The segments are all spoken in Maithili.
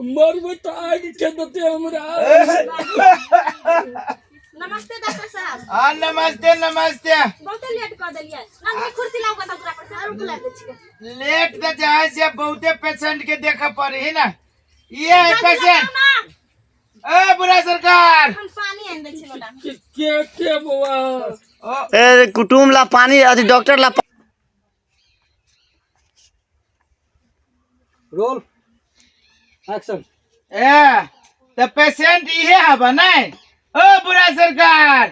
मरबै तऽ आगि के देतै हमरा। नमस्ते डॉक्टर साहब। हाँ, नमस्ते नमस्ते। बहुते लेट कऽ देलियै। नंदनी, कुर्सी लाउ कतऽ दूरा पर से आरो बुला दै छियै। लेट तऽ जाइ से बहुते पेशेंट के देखे पड़े है ना। ये है पेशेंट। ए बुढ़ा सरकार, हम पानी आनि दै छी लोटा। के बौआ? ओ ए कुटुम ला पानी, अथी डॉक्टर ला। Roll action. ए तो पेशेंट इहे हबा नहीं? ओ बुढ़ा सरकार,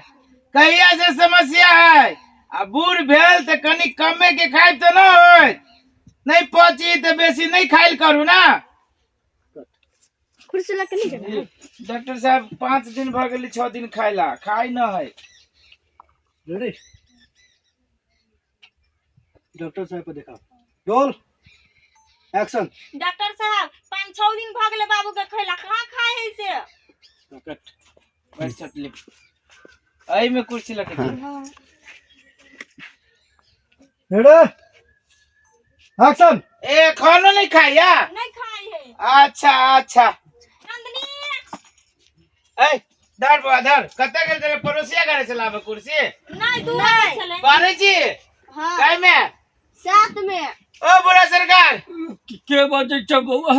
कहिया से समस्या है? आ बूढ़ भेल तऽ कनि कमे के खाइब तऽ न होय, नहीं पची तऽ बेसी नहीं खाइल करू ना। कुर्सी लग के नहीं जगह। डॉक्टर साहब, 5 दिन भऽ गेलै, 6 दिन खाइला खाइ न है। रेडी? डॉक्टर साहब को देखा। Roll action. डॉक्टर साहब, 5-6 दिन भऽ गेलै बाबू के खैला, कहाँ खाइ है से? कट बैठ सटली, एहिमे कुर्सी लगे। Ready, action. ए खानो नहीं खाइया? नहीं खाइ है। अच्छा अच्छा। नंदनी। ए धर बौआ धर, कतऽ गेल छलै पड़ोसिया घरे से लाबे कुर्सी? नहीं, दू आदमी छलै। बारै छी। हाँ। काय में? 7 में। ओ बुढ़ा सरकार। के बजै छै बौआ?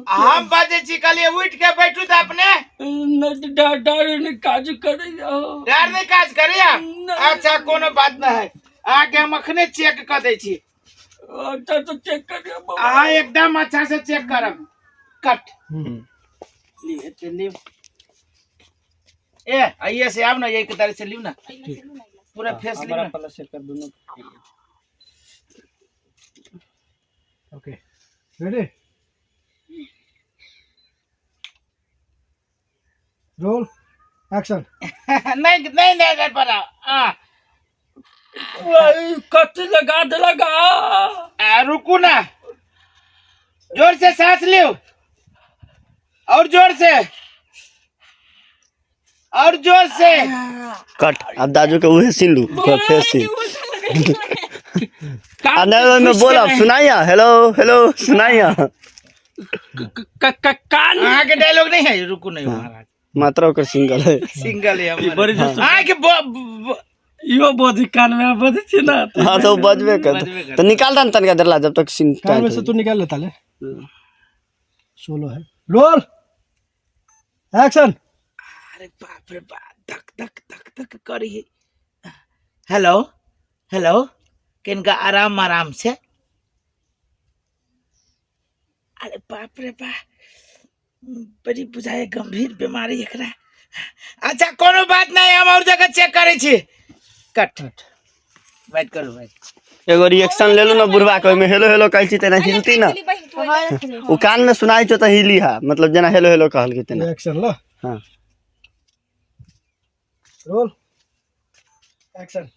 हम बाजै छी, कहलियै उठि के बैठू तऽ अपने। नहि, डर नहि काज करैया। डर नहि काज करैया? अच्छा, कोनो बात नहि है, अहाँके हम अखने चेक कऽ दै छी। अच्छा, तऽ चेक करियौ बौआ। अहाँ एकदम अच्छा से चेक करब। कट लिउ, एते लिउ। ए आइए से आब ना, यही के तरह से लिउ ना, पूरा फेस लिउ ना। प्लस कर दोनों। Okay, ready, roll action. नहीं नहीं नहीं नहीं पर आ कथी लगा देलक? आ, रुकू ना, जोर से सांस लियो, और जोर से, और जोर से। कट। अब दाजू के उहे सीन लू, फेर सीन आ नहीं ओहिमे बोलब, सुनाइया, हेलो हेलो सुनाइया। कान अहाँ के डायलॉग नहीं है, रुकू नहीं महाराज। मात्र ओकर सिंगल है। सिंगल है हमर। बड़ी अहाँ के इहो बोधी कान में बजै छै ना। हाँ, तो बजबे कर। बजबे करतै। तो निकाल दन तनिका देर ला, जब तक सीन कान में से तू निकाल लेता ले, सोलो है। Roll action. अरे बाप रे बाप, धक धक धक धक करी है। हेलो हेलो, किनका आराम आराम से। अरे बाप रे बाप, बड़ी बुझाए गंभीर बीमारी एकरा। अच्छा, कोनो बात नहीं, हम और जगह चेक करै छी। कट, वेट करू, वेट। एगो रिएक्शन ले लो ना बुढ़वा के, ओहिमे हेलो हेलो कहै छी तेना हिलती ना। ओ कान में सुनाई छौ तऽ हिली हा, मतलब जेना हेलो हेलो कहलकै तेना। एक्शन लो। हाँ। Roll action.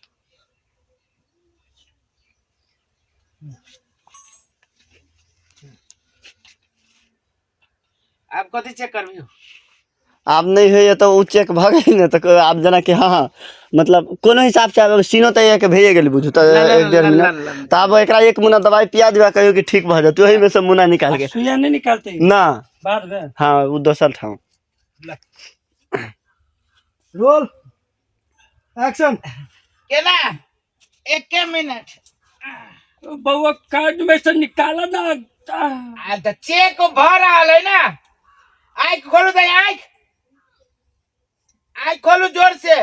आब कथी चेक करबियौ? आब नहि होइए तऽ ओ चेक भऽ गेल ने, तऽ आब जेनाकि हँ हँ, मतलब कोनो हिसाब से आब सीनो तऽ एक भैए गेल बुझू तऽ ला, ला, एक डेढ़ ला, मिनट। ला, ला। तऽ आब एकरा एक मुन्ना दवाई पिया दिबा, कहियो कि ठीक भऽ जेतै, ओहिमे से मुन्ना निकाल के। सुइया नहीं निकालते? ना। बाद में। हाँ, ओ दोसर ठाम। Roll action. केना, एके मिनट। बौआ, कान में से निकाला ना। आ तऽ चेक भऽ रहल है ना। आँखि खोलू तऽ, आँखि आँखि खोलू जोर से।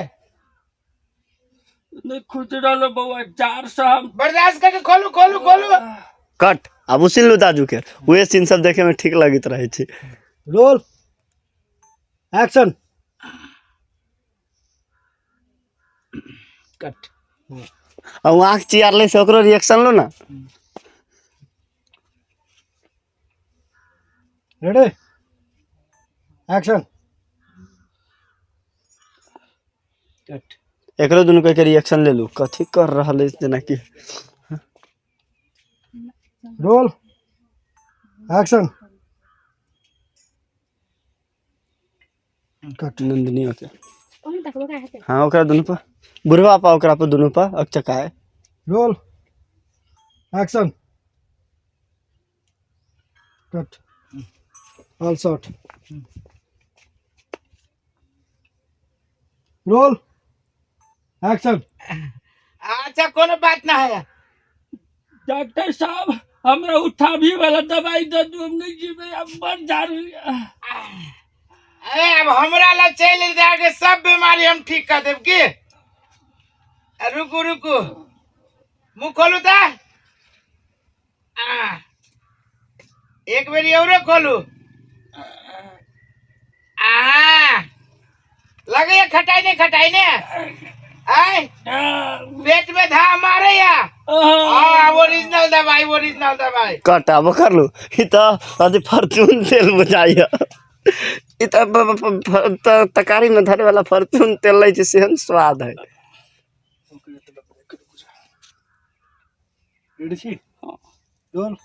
नहीं खुद रहलो बौआ, जार से हम बर्दाश्त करके खोलू खोलू खोलू। कट। आब ओ सीन लू दाजू के, उहे सीन सब देखे में ठीक लगैत रहै छै। Roll action. कट। आ ओ आँख चियारलै से ओकरो रिएक्शन लो ना। Ready, action. कट। एकरो दुनू के रिएक्शन ले लू, कथी कर रहल है जेनाकि। Role action. कट। नंदनियो के। हाँ, ओकरा दुनू पर, बुढ़वा पा, ओकरा पर दुनू पर अकचकाए। Roll action. Cut. All shot. Roll action. अच्छा कोनो बात ना है। डॉक्टर साहब हमरा उठाबी वाला दवाई दे दू, हम नहीं जीवे, अब मर जा रही। ए अब हमरा ला चलि जाके सब बीमारी हम ठीक कर देब की। रुकू रुकू, मुँह खोलू ता। आ, एक बेरी औरो खोलू। आ लगे खटाई ने, खटाई ने आय पेट में धा मारे या। हाँ ओरिजिनल दवाई, ओरिजिनल दवाई। कट आब कर लू। ई तऽ अथी फॉर्च्यून तेल बुझाइया। ई तऽ तरकारी में धरे वाला फॉर्च्यून तेल लै छै, सेहन स्वाद है। रेडी छी? Roll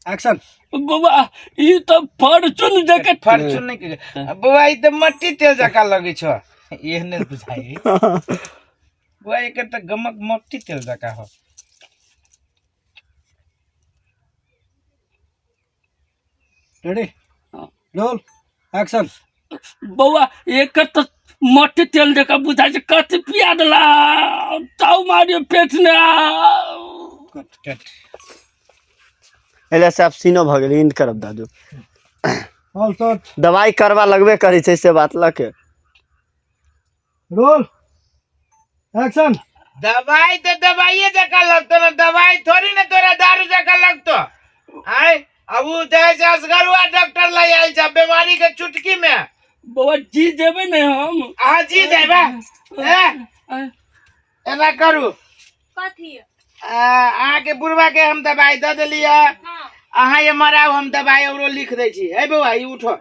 action. बौआ ई तऽ फॉर्च्यून जकाँ। फॉर्च्यून नहीं के बौआ, ई तऽ मट्टी तेल जकाँ लगै छौ, एहने बुझाइ बौआ, एकर तऽ गमक मट्टी तेल जकाँ हो। रेडी? Roll action. बौआ एकर तऽ मट्टी तेल जकाँ बुझाइ छै, कथी पिया देला, ताऊ मारियो पेट ने। कट कट। एले से आब सीनो भऽ गेल, इंड करब दादू। All shot. दवाई करवा लगबे करै छै, से बात लऽ के। Roll action. दवाई तो दवाइये जकाँ लगतो ना, दवाई थोड़ी ना तोरा दारू जकाँ लगतो। आय अब उ जाइ छै असगरुआ डॉक्टर लग आयल छै बीमारी के चुटकी में। बौआ जी जेबै ने हम। अहाँ जी जेबै? ए एना करू। कथी? अहाँके बुढ़वा के हम दवाई दऽ देलियै। हाँ। अहाँ ये मराउ, हम दवाई औरो लिख दै छी। हे बौआ ई उठो,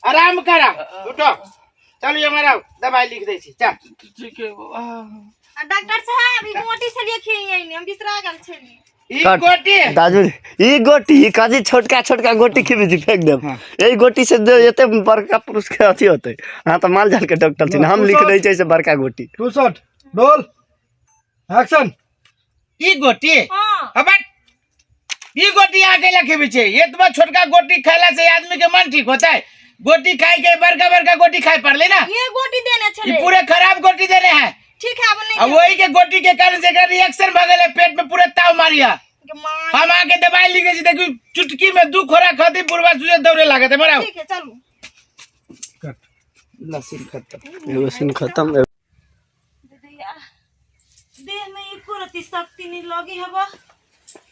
आराम करा, उठो, चलू ये मराउ, दवाई लिख दै छी, चल। ठीक है बौआ। आ डॉक्टर साहब ई गोटी छलियै खियैने, हम बिसरा गेल छलियै। ई गोटी दादू ई गोटी कथी छोटका छोटका गोटी खिबै छी, फेंक देब। एहि गोटी से एते बड़का पुरुष के अथी होतै। अहाँ तऽ माल जाल के डॉक्टर छी ने, हम लिख दै छियै से बड़का गोटी। Two shot. Roll action. ई गोटी? हाँ। अब ई गोटी अहाँ कैला खेबै छै? एतबा छोटका गोटी खैला से आदमी के मन ठीक होता है? गोटी खाए के बड़का बड़का गोटी खाए पड़ले ना। ये गोटी देने ई छलै। पूरे खराब गोटी देने है। ठीक है, अब नहीं। अब वही के गोटी के कारण से रिएक्शन भ गेलै, पेट में पूरे ताव मारिया। माँ। हम आके दवाई लिखे छी, देखियौ चुटकी में दू खोरा खदी बुढ़वा सुजे दौड़े लागत है। मराउ। ठीक है चलू। कट। लसीन खत्म। एगो सीन खत्म। दीदिया देह में एको रति शक्ति नहीं लगी हबा।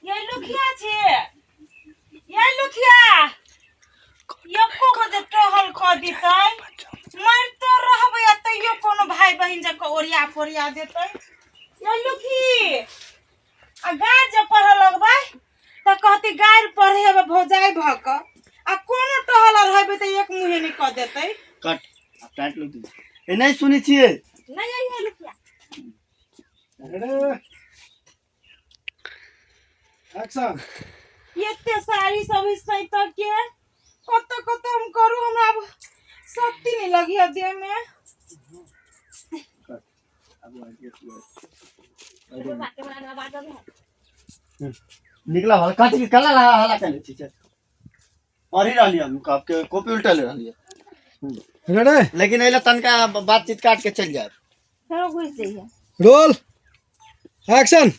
ये लुखिया छे, ये लुखिया एको गो जे टहल क दितै, मरतो रहबै आ तैयो कोनो भाई बहिन जकाँ ओरिया पोरिया देतै। ये लुखी आ गारि जे पढ़ऽ लगबै तऽ कहती गारि पढ़ेबै भौजाइ भऽ कऽ, आ कोनो टहल रहबै तऽ एक मुँहे नहि कऽ देतै। कट टाइट लग ए नहि सुनै छियै। नहि अइहे लुखिया। Ready action. एते साड़ी सब सैत के कत कत हम करू, हमरा आब शक्ति नहीं लगी है देह में। निकला हल कथी कला हला कले छी, पढ़ी रहलियै हम, के कॉपी उल्टल रहलियै। रेडी? लेकिन एहि लए तनका बातचीत काट के चलि जायब। फेरो घुसि जइहे। Roll action.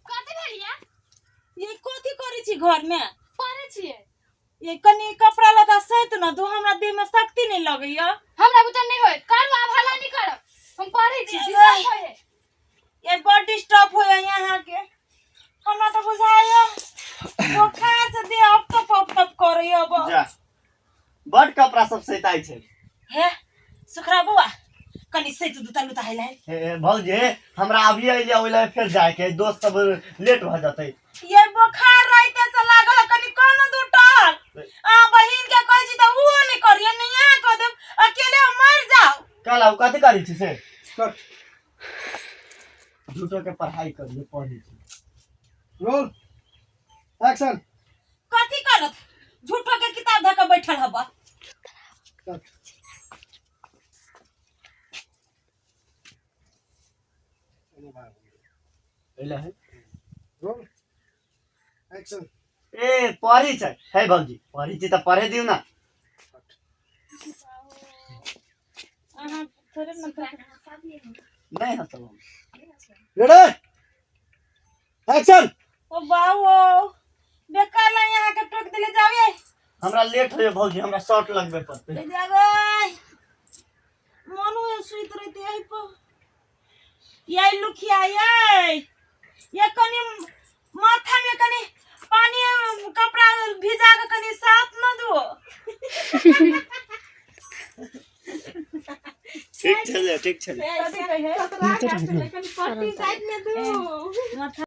कथी भेलियै? ये कथी करै छी घर में? पढ़ै छियै। ये कनी कपड़ा लत्ता सैत न दू, हमरा देह में शक्ति नहीं लगैया। हमरा बुते नहीं होय, करू आब हल्ला नहीं करब, हम पढ़ै छी, डिस्टर्ब होय है। ये बड़ डिस्टर्ब होय यहाँ के, हमरा तो बुझाइया बोखार से देह अब तप अब तप करैया अब। जा बड कपड़ा सब सैताइ छै। हे सुखरा बौआ कनी सैत दूता लुता है लाई। हे भौजी हमरा अभी अइले ओइ लए फेर जाय के दोस्त सब लेट भऽ जेतै। ये बोखार राइते से लागल है, कनी कोनो दू टहल आ बहिन के कहै छी तऽ उहो नहीं करिए, नहीं यहाँ कह देब, अकेले हम मर जाओ। कल आउ कथी करै छी से? कट। झूठो के पढ़ाई करिए पढ़ै छी। Roll action. कथी करत झूठो के किताब धऽ के बैठल हबा। कट। अइले है। Roll action. ए पढ़ी छै हे भौजी, पढ़ी छी तऽ पढ़े दियौ ना। अहाँ थोड़े ने। नहीं हंसब हम। Ready, action. ओ बाबू, बेकार ला यहाँ के टोक देले, जावे। हमरा लेट होइए भौजी, हमरा शॉर्ट लगबे पड़तै। ले जावे। मनु सुइत रहते यही पर। ये लुखिया, ये कनी माथा में कनी पानी कपड़ा भिजा के कनी साफ न दो। ठीक छलै, ठीक छलै। कथी कहै है? कनी पट्टी साइड में दू। माथा।